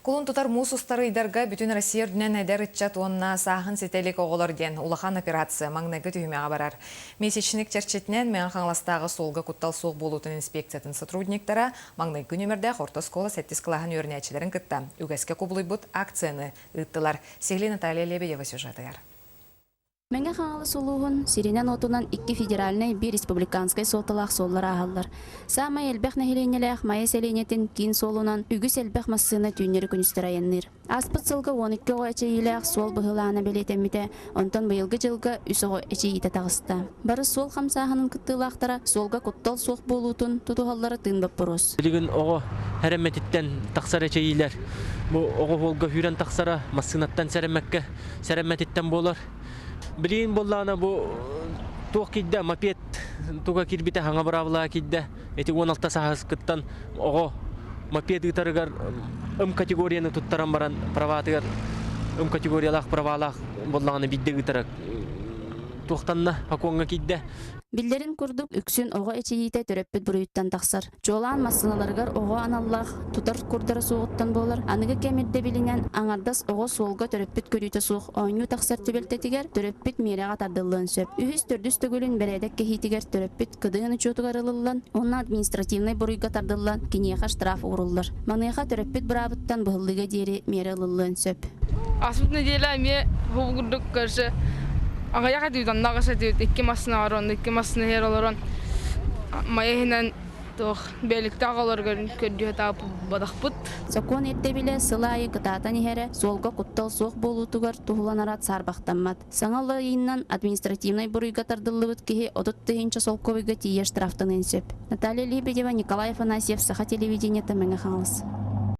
Кулун тутар муус устар ыйдарга бүтүн Россия үрдүнэн эдэр ыччат уонна сааһын ситэ илик оҕолор диэн улахан операция маҥнайгы түһүмэҕэ барар. Месячник чэрчитинэн Мэҥэ Хаҥаластааҕы суолга куттал суох буолуутун инспекциятын сотрудниктара маҥнайгы нүөмэрдээх орто оскуола сэттис кылааһын үөрэнээччилэрин кытта үгэскэ кубулуйбут акцияны ыыттылар. Сиһилии Наталья Лебедева сюжетыгар. Мэҥэ Хаҥалас улууһун сиринэн-уотунан икки федеральнай, биир республиканскай суолталаах суоллар ааһаллар. Саамай элбэх нэһилиэнньэлээх Майа сэлиэнньэтин киин суолунан үгүс элбэх массыына түүннэри-күнүстэри айанныыр. Ааспыт сылга 12 оҕо эчэйиилээх суол быһылаана бэлиэтэммитэ, онтон быйылгы дьылга үс оҕо эчэйиитэ таҕыста. Бары суол хамсааһынын кыттыылаахтара суолга куттал суох буолуутун тутуһаллара тыын боппуруос. Билигин оҕо эрэммэтиттэн тахсар эчэйиилэр бу оҕо суолга сүүрэн тахсара массыынаттан сэрэммэккэ сэрэммэтиттэн буолар. Билигин буоллаҕына бу туох киирдэ мопед туга киирбитэ хаҥа быраабылаҕа киирдэ. Ити 16 сааһыскыттан оҕо мопед ыытарыгар ым категорияны туттаран баран праватыгар ым категориялаах правалаах буоллаҕына биирдэ ыытара туохтанна окуоҥҥа киирдэ. Биллэрин курдук, үксүн оҕо эчэйиитэ төрөппүт буруйуттан тахсар. Чуолаан массыыналарыгар оҕо аналлаах тутар курдара суоҕуттан буолар. Аныгы кэм ирдэбилинэн, аҥардас оҕо суолга төрөппүт көрүүтэ суох оонньуу тахсар түбэлтэтигэр төрөппүт миэрэҕэ тардыллыан сөп. Үһүс, төрдүс төгүлүн бэрээдэк кэһиитигэр төрөппүт кыдыын учуотугар ылыллан уонна административнай буруйга тардыллан, киниэхэ штраф ууруллар. Маныаха төрөппүт быраабыттан быһыллыыга диэри миэрэ ылыллыан сөп. Ааспыт нэдиэлэ эмиэ бу курдук көрсө аҕыйах этибит, онно аҕыс этибит, икки массыына олорон, икки массыына иһэр олорон мае иһинэн туох бэликтээх оҕолорго көрдүү сатаабатахпыт. Сокуон ирдэбилэ сыл аайы кытаатан иһэрэ суолга куттал суох буолуутугар туһуланара саарбахтаммат. Саҥа уларыйыынан административнай буруйга тардыллыбыт киһи 30 тыһыынча солкуобайга тиийэ штрафтаныан сөп. Наталья Лебедева, Николай Афанасьев, Саха телевидениета, Мэҥэ Хаҥалас.